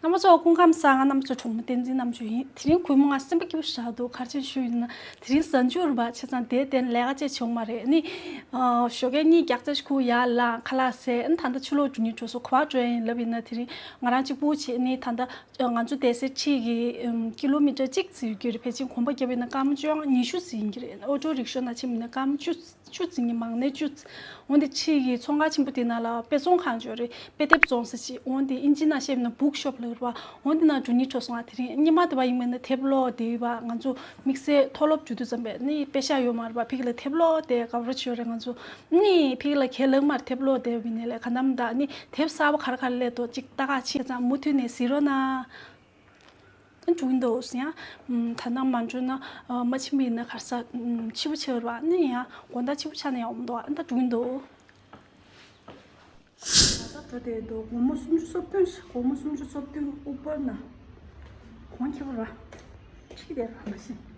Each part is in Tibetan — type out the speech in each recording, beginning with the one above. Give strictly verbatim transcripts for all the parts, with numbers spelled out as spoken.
རྣམ་པ་ཚོ་སྐུ་ཁམས་བཟང་། ང་རྣམ་པ་ཚོ་གྲོགས་མོ་བསྟན་འཛིན་རྣམ་དཔྱོད་ཡིན། དེ་རིང་གུས་མོ་ང་སེམས་པ་སྐྱིད་པོ་ཞིག་འདུག་ག་རེ་བྱས་ཞུ་ཡིན་ན། དེ་རིང་གཟའ་མཇུག་རེད་པ། བྱས་ཙང་དེ་བརྟེན་ལས་ཀ་བྱས་བྱུང་མ་རེད། ནི་ཨ་ཞོགས་ཀས་གཉིད་རྒྱག་ཚར་ཞིག་ཁུག་ཡར་ལངས་ཁ་ལག་བཟས། ཨ་ནི་ད་ལྟ་ཕྱི་ལོགས་འགྲོ་སྙིང་བྲོ་སོང་། ག་པར་འགྲོ་ཡ་ཡིན་ལབ་ཡིན་ན། དེ་རིང་ང་རང་གཅིག་པུ་བྱས། ནི་ད་ལྟ་ང་ཚོ་བསྡད་སའི་འཁྲིས་ཀྱི་ཀི་ལོ་མི་ཊར་གཅིག་ཙམ་ཡོད་ཀྱི་རེད། ཕལ་ཆེར་གོམ་པ་བརྒྱབ་ཡིན་ན་སྐར་མ་བཅོ་ལྔ་ཉི་ཤུ་ཙམ་ཡིན་གྱི་རེད། ཨོ་ཊོ་རིག་ཤོ་ནང་ཕྱིན་ཡིན་ན་སྐར་མ་བཅུ། བཅུ་ཙམ་ཡིན། མང་ནས་བཅུ། འོན་ཏེ་ཕྱི་གི་ཚོང་ཁང་ཆེན་པོ་དེ་ནང་ལ་དཔེ་ཚོང་ཁང་ཅིག་ཡོད་རེད། དཔེ་དེབ་བཙོང་ས་ཅིག་འོན་ཏེ་ཨིན་ཇི་ནང་བཤད་ན་བུག་ཤོབ་ལབ་རེད་པ། འོན་ཏེ་ནང་འགྲོ་སྙིང་བྲོ་སོང་ང་། དེ་རིང་སྔོན་མ་དེ་བ་ཡིན་པ་ཡིན་ན་དེབ་ཀློག་བསྡད་ཡོད་པ། ང་ཚོ་དམིགས་བསལ་མཐོ་སློབ་འགྲོ་དུས་ཙམ་པས་ནི་པེ་ཤག་ཡོད་མ་རེད་པ། ཕ་གི་ལ་དེབ་ཀློག་བསྡད་དགའ་པོ་ཅིག་ཡོད་རེད། ང་ཚོ་ནི་ཕ་གི་ལ་གལ་ལངས་མ་རེད། དེབ་ཀློག་བསྡད་ཡོད་པ་ཡིན་ནའི་ལས། གང་ལྟར་མི་འདུག་ནི་དེབ་གསར་པ་ག་རེ་ག་རེ་སླེབས་འདུག་ཅིག་ལྟ་ག་ཕྱིན་ཙང་མུ་མཐུད་ནས་གཟིགས་རོགས་གནང་། ཨ་འགྲོ་གི་འདུག་ཟེར་ཡང་། ད་ནང་མ་འགྲོ་ན་མ་ཕྱིན་པ་ཡིན་ན་ག་རེ་ཟ། ཕྱི་པོ་ཆགས་རེད་པ། ནི་ཡང་དགོང་དག་ཕྱི་པོ་ཆགས་ན་ཡང་འོང་འདུག་ཨ་ད་འགྲོ་གི་འདུག་ད་ལྟ་འགྲོ་བསྡད་འདུག་སྒོར་མོ་སུམ་ཅུ་སོ་བདུན། སྒོར་མོ་སུམ་ཅུ་སོ་བདུན། ཨུ་པར་ན་གོང་ཁེ་པོ་ར། ཁྲིད་བསྡད་ར་མ་ཤེས།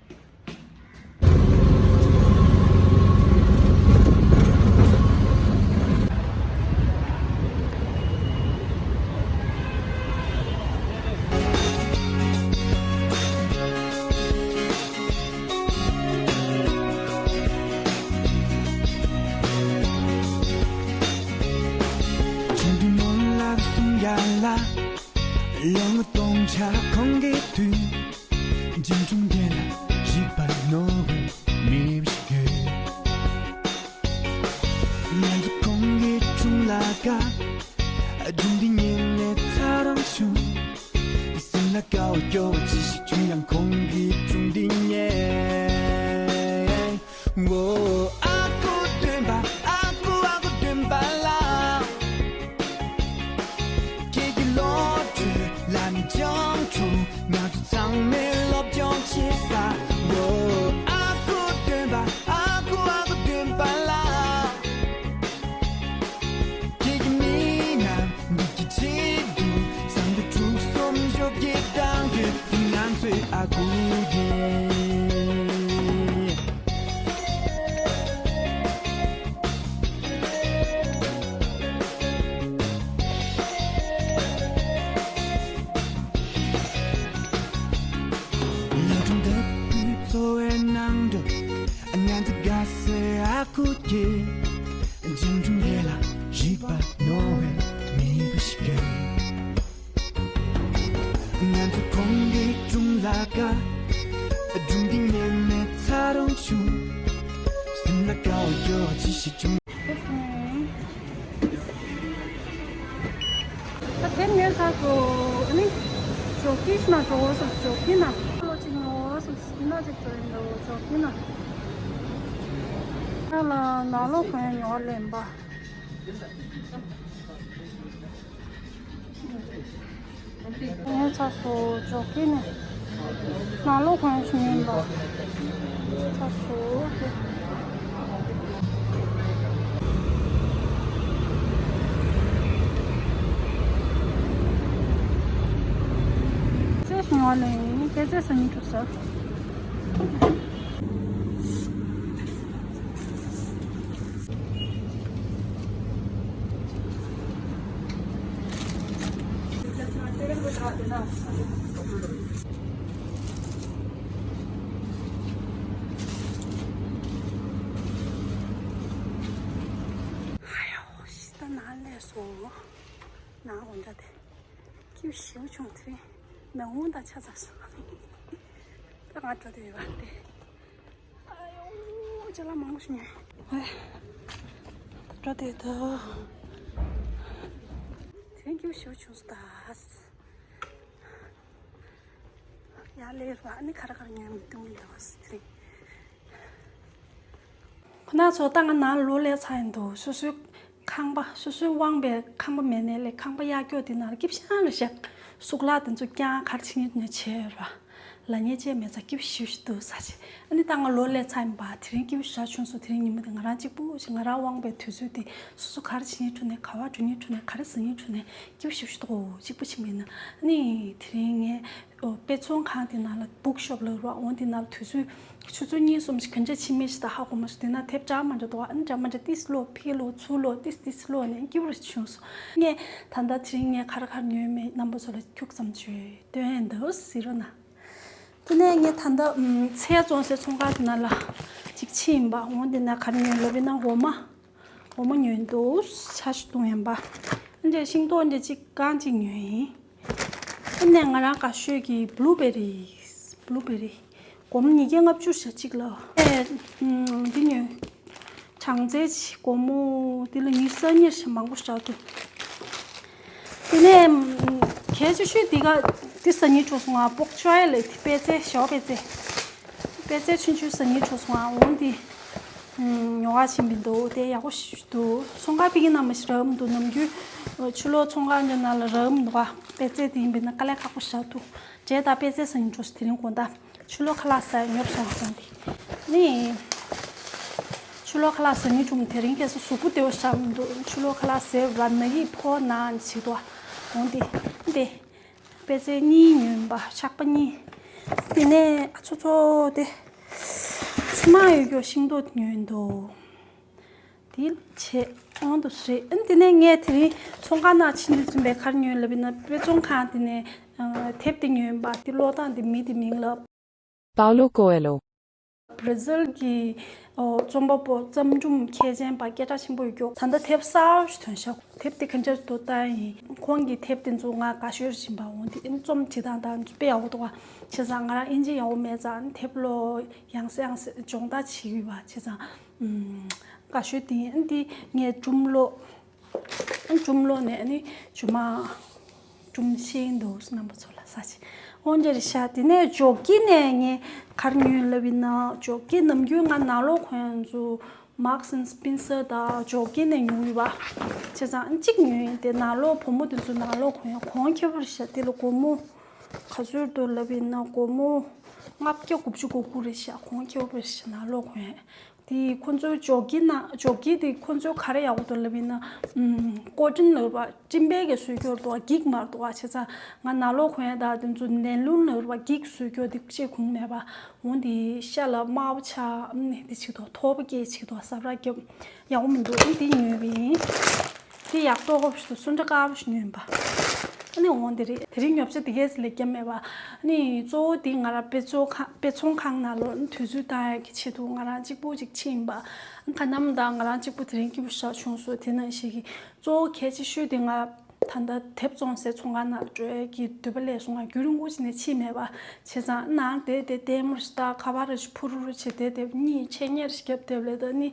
ད་དེབ་ཉོས་ཚར་སོང་། ཨ་ནི་ཇོ་ཀིས་ན་འགྲོ་བ་སོང་། ཇོ་ཀི་ན་ལོ་གཅིག་ཉོ་བ་སོང་། སི་ན་གཅིག་འགྲོ་ཡིན་འདུག་ཇོ་ཀི་ན། ང་ལ་ནང་ལོགས་གོན་ཉོ་བ་ལེན་པ། ངས་ཚ་སོ་ཇོ་ཀི་ནས་ནང་ལོགས་གོན་ཞུ་ཡིན་པ། ཚ་སོ་དེ། ཙེ་ཞུ་བ་ལས་ཡིན། ཀེ་ཙེ་ས་ཉིན་གྲུབ་ས། ད་ནང་སླེབས་སོང་། ནང་འོང་འདྲ་དེ། ཁྱིམ་ཞེ་པོ་བྱུང་། དེ་རིང་ནང་དབང་དང་ཆ་ཚང་སོང་། ད་ང་འགྲོ་དུས་ཡོད་པ་དེ། ཨ་ཡོ། ཅ་ལག་མང་པོ་ཞིག་ཉོས། ཧེ། འགྲོ་དེ་ད། དེ་རིང་སྐྱིད་པོ་ཞེ་པོ་བྱུང་སོང་ད། ཡར་སླེབས་པ་ནི་ག་རེ་ག་རེ་ཉོས་མི་འདུག་མི་འདུག་ཟེར་དེ་རིང་། ཁོ་ན་ཚོ་ད་ང་ནང་ལོག་སླེབས་ཚར་ཡིན་འདུག་སོ་སོའི་ཁང་པ། སོ་སོའི་དབང་པའི་ཁང་པ་མེད་ནའི་ལས། ཁང་པ་གཡར་སྐྱོག་དེ་ནང་ལ་སྐྱིད་ཤང་ལ་བཞག་གཙུག་ལག་དེ་ཚོ་བརྐྱང་གར་ཕྱིན་ནས་བྱས་ཡོད་ར། ལབ་མཁན་ཅིག་མེད་ཙང་སྐྱིད་པོ་ཞེ་པོ་ཞིག་འདུག་ཟེར་བྱས། ཨ་ནི་ད་ང་ལོ་སླེབས་ཚར་ཡིན་པ། དེ་རིང་སྐྱིད་པོ་ཞེ་དྲག་བྱུང་སོང་། དེ་རིང་ཉིན་མོ་དེ་ང་རང་གཅིག་པུ་ཞིག་ང་རང་དབང་བའི་དུས་ཚོད་དེ། སོ་སོ་ག་རེ་བྱེད་སྙིང་བྲོ་ནས། ག་པར་འགྲོ་སྙིང་བྲོ་ནས། ག་རེ་ཟ་སྙིང་བྲོ་ནས། སྐྱིད་པོ་ཞེ་པོ་ཞིག་འདུག་གཅིག་པུ་ཞིག་མིན་ན། ཨ་ནི་དེ་རིང་ངས་ཨོ་དཔེ་ཚོང་ཁང་དེ་ནང་ལ་book shop ལབ་རོགས། འོ་དེ་ནང་ལ་དུས་ཚོད་ཆུ་ཚོད་གཉིས་གསུམ་ཞིག་ག་འདྲ་ཕྱིན་མེད་ཞིག་ད་ཧ་གོ་མ་སོང་། དེ་ན་དེབ་འདྲ་མི་འདྲ་འདུག་ཨ་ནི་འདྲ་མི་འདྲ་ཏིས་ཀློག་ཕིག་ཀློག་ཚུར་ཀློག་ཏིས་ཏིས་ཀློག་ནས་སྐྱིད་པོ་རེ་བྱུང་སོང་། ངས་ད་ལྟ་དེ་རིང་ངས་ག་རེ་ག་རེ་ཉོས་མེད་རྣམ་པ་ཚོ་ལ་ཁྱུག་ཙམ་ཅིག་སྟོན་འདུག་ཟེར་རོགས་གནང་། དེ་ནས་ངས་ད་ལྟ་ཚལ་བཙོང་སའི་ཚོང་ཁང་དེ་ནང་ལ་ཅིག་ཕྱིན་ཡིན་པ། འོ་དེ་ན་ག་རེ་ཉོས་ལབ་ཡིན་ན་འོ་མ། འོ་མ་ཉོས་འདུག་ཆ་ཞིག་བཏུང་ཡིན་པ། འདི་ཤིང་ཏོག་འདི་གཅིག་རྐང་གཅིག་ཉོས་ཡིན། དེ་ནས་ང་རང་དགའ་ཤོས་ཀྱི་blueberry། blueberry སྒོར་མོ་ཉིས་བརྒྱ་ལྔ་བཅུ་ཞེ་གཅིག་ལ། ཨེ། ཨམ། འདི་ཉོས། གྲང་ཚལ་ཆེ། སྒོར་མོ་འདི་ལ་ཉི་ཤུ་རྩ་གཉིས་ཞེ་མང་པོ་ཞིག་འདུག་དེ་ནས་གལ་ཆེ་ཤོས་འདི་ག་འདི་ཟ་སྙིང་བྲོ་སོང་ང་། པོག་ཅོའི་ལབ་དེ། པད་ཚལ། ཞོ་པད་ཚལ། པད་ཚལ་ཆུང་ཆུང་ཟ་སྙིང་བྲོ་སོང་ང་། འོ་འདི་ཉོ་ག་ཕྱིན་པ་ཡིན། འདི་ཡག་པོ་ཞེ་པོ་འདུག་ཚོང་ཁང་ཕ་གི་ནང་མ་ཞིག་རག་མི་འདུག་ནམ་རྒྱུན་ཕྱི་ལོགས་ཚོང་ཁང་འདི་ནང་ལ་རག་མི་འདུག་ག་པད་ཚལ་དེ་ཡིན་པ་ཡིན་ན་དཀའ་ལས་ཁག་པོ་ཞེ་དྲག་འདུག་འདྲེ་དང་པད་ཚལ་ཟ་སྙིང་བྲོ་སོང་། དེ་རིང་དགོང་དག་ཕྱི་ལོགས་ཁ་ལག་ཟ་ཡ་ཉོབ་སོང་ང་། ཁོང་དེ་ནི་ཕྱི་ལོགས་ཁ་ལག་ཟ་སྙིང་བྲོ་མོ། དེ་རིང་ཁ་སང་གཟུགས་པོ་བདེ་པོ་ཞེ་དྲག་མི་འདུག་ཕྱི་ལོགས་ཁ་ལག་ཟས་པ་ནང་གི་ཕོ་ན་ཅིག་འདུག་འོ་འདི་འདི་པད་ཚལ་གཉིས་ཉོས་པ། ཆག་པ་གཉིས། དེ་ནས་ཨ་ཚོ་ཚོ་དེ་ཚི་མ་ཡོད་རྒྱུ་ཤིང་ཏོག་ཉོས་འདུག་དེ་བྱས་འོང་དུ་རེད། ཨ་ནི་དེ་ནས་ངས་དེ་རིང་ཚོང་ཁང་ནང་ཕྱིན་དུས་ཙམ་པས་ག་རེ་ཉོས་ལབ་ཡིན་ན། དཔེ་ཚོང་ཁང་དེ་ནས་ཨ་དེབ་དེ་ཉོས་པ། དེ་ཀློག་སྟངས་དེ་མི་དེ་མིང་ལ་Paulo Coelho། བྷ་ར་ཟིལ་གྱི་ཨོ་རྩོམ་པ་པོ། བརྩམས་སྒྲུང་མཁས་ཅན་པ་སྐད་གྲགས་ཆེན་པོ་ཡོད་རྒྱུ། ད་ལྟ་དེབ་གསར་པ་ཞིག་ཐོན་ཤག་དེབ་དེ་ག་འདྲ་འདུག་ལྟ་ཡིན། ཁོང་གི་དེབ་དེ་ཚོ་ང་དགའ་ཤོས་རེད་བཞིན་པ། འོ་དེ་ཨ་ནི་རྩོམ་བྲིས་སྟངས་དང་དཔེ་ཡག་པོ་འདུག་ག་བྱས་ཙང་ང་རང་ཨིན་ཇི་ཡག་པོ་མེད་ཙང་དེབ་ཀློག་ཡང་སེ་ཡང་སེ་སྦྱོང་བརྡར་བྱེད་ཀྱི་ཡོད་པ། བྱས་ཙང་ཨམ། དགའ་ཤོས་དེ་ཡིན། ཨ་ནི་དེ་ངས་སྒྲུང་ཀློག་ཨ་ནི་སྒྲུང་ཀློག་ནས་ཨ་ནི་རྗེས་མ་སྒྲུང་ཤེས་འདུག་རྣམ་པ་ཚོ་ལ་ཟ་ཆེ། འོ་འདྲ་རེད་ཤག་དེ་ནས་ཇོ་ཀི་ནས་ངས་ག་རེ་ཉོས་ལབ་ཡིན་ན། ཇོ་ཀི་ནམ་རྒྱུན་ང་ནང་ལོགས་གོན་ཡ་ཚོ་Marks and Spencer དང་ཇོ་ཀི་ནས་ཉོས་ཡོད་པ། བྱས་ཙང་ཨ་ནི་གཅིག་ཉོས་ཡིན། དེ་ནང་ལོགས་བུ་མོ་དེ་ཚོ་ནང་ལོགས་གོན་ཡ་གོང་ཁེ་པོ་རེད་ཤག་དེ་ལ་སྒོར་མོ་ག་ཚོད་འདུག་ལབ་ཡིན་ན། སྒོར་མོ་ལྔ་བརྒྱ་དགུ་བཅུ་གོ་དགུ་རེད་ཤག་གོང་ཁེ་པོ་རེད་ཤག་ནང་ལོགས་གོན་ཡ། དེ་ཁོ་ཚོའི་ཇོ་ཀི་ནང་ཇོ་ཀི་དེ་ཁོ་ཚོའི་ག་རེ་ཡག་པོ་འདུག་ལབ་ཡིན་ན། ཨམ། ཀོ་ཊོན་ལབ་པ། སྤྲིན་པའི་གི་བཟོས་རྒྱུ་འདུག་ག་འགྱིག་མ་འདུག་ག་བྱས་ཙང་ང་ནང་ལོགས་གོན་ཡ་དང་དེ་ཚོ་ནེ་ལུན་ལབ་པ། འགྱིག་བཟོས་རྒྱུ་དེ་ཅིག་གོན་མེད་པ། འོ་དེ་ཤ་ལ་དམར་པོ་ཆགས། ཨམ། ནི་དེ་ཅིག་འདུག་ཐོར་པ་སྐྱེས་ཅིག་འདུག་ག་ཟ་ར་རྒྱབ་ཡག་པོ་མི་འདུག་ཨ་ནི་དེ་ཉོས་པ་ཡིན། དེ་ཡག་ཏོག་ཏོ་ཞིག་འདུག་སུ་འདྲ་དཀར་པོ་ཞིག་ཉོས་པ། ཨ་ནི་འོང་དེ་རེད། དེ་རིང་ཉོ་ཆ་དེ་གས་ལས་ཀྱང་མེད་པ། ཨ་ནི་གཙོ་བོ་དེ་ང་རང་དཔེ་ཚོང་ཁང་དཔེ་ཚོང་ཁང་ནང་ལོགས་དུས་ཚོད་བཏང་ཡག་གི་ཆེད་དུ་ང་རང་གཅིག་པུ་ཅིག་ཕྱིན་ཡིན་པ། ཨ་ནི་ག་ནམ་ད་ང་རང་གཅིག་པུ་དེ་རིང་སྐྱིད་པོ་ཞེ་དྲག་བྱུང་སོང་། དེ་ནང་བཞིན་གྱི་གཙོ་བོ་གལ་ཆེ་ཤོས་དེ་ང་ད་ལྟ་དེབ་བཙོང་སའི་ཚོང་ཁང་ནང་འགྲོ་ཡག་གི་འདོད་པ་སླེབས་སོང་། ང་རྒྱུན་རིང་པོ་ཅིག་ནས་ཕྱིན་མེད་པ། བྱས་ཙང་ནང་དེ་དེ་ལྟད་མོ་ཞིག་ལྟ། ཁ་པར་ཞིག་ཕུར་རུ་བྱས་དེ་དེབ་གཉིས་ཆེད་གཉེར་ཞིག་བརྒྱབ་དེབ་ལས་ད་ནི།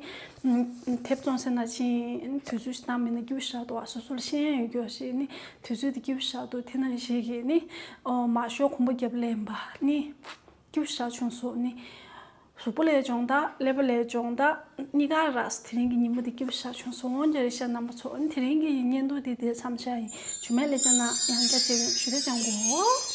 དེབ་བཙོང་ས་ནང་ཕྱིན་དུས་ཚོད་ཞིག་བཏང་མེད་ན་སྐྱིད་པོ་ཞེ་དྲག་འདུག་སོ་སོ་ལ་ཤེས་ཡོན་ཡོད་རྒྱུ་ཞིག་ནི་དུས་ཚོད་དེ་སྐྱིད་པོ་ཞེ་དྲག་འདུག་དེ་ནང་བཞིན་གྱི་ནི་ཨོ་མ་ཤོག་གོམ་པ་བརྒྱབ་ལེན་པ་ནི་སྐྱིད་པོ་ཞེ་དྲག་བྱུང་སོང་ནི། གཟུགས་པོ་ལ་སྦྱོང་བརྡར་ཀླད་པ་ལ་སྦྱོང་བརྡར་གཉིས་ཀ་རག་སོང་། དེ་རིང་གི་ཉིན་མོ་དེ་སྐྱིད་པོ་ཞེ་དྲག་བྱུང་སོང་། འོ་འདྲ་རེད་ཤག་རྣམ་པ་ཚོ། ཨ་ནི་དེ་རིང་གི་བརྙན་ཐུང་དེ་དེ་མཚམས་བཞག་ཡིན། རྗེས་མའི་ལེ་ཚན་ནང་ཡང་བསྐྱར་མཇལ་ཡོང་། ཞུ་རྟ་ཅང་གོ།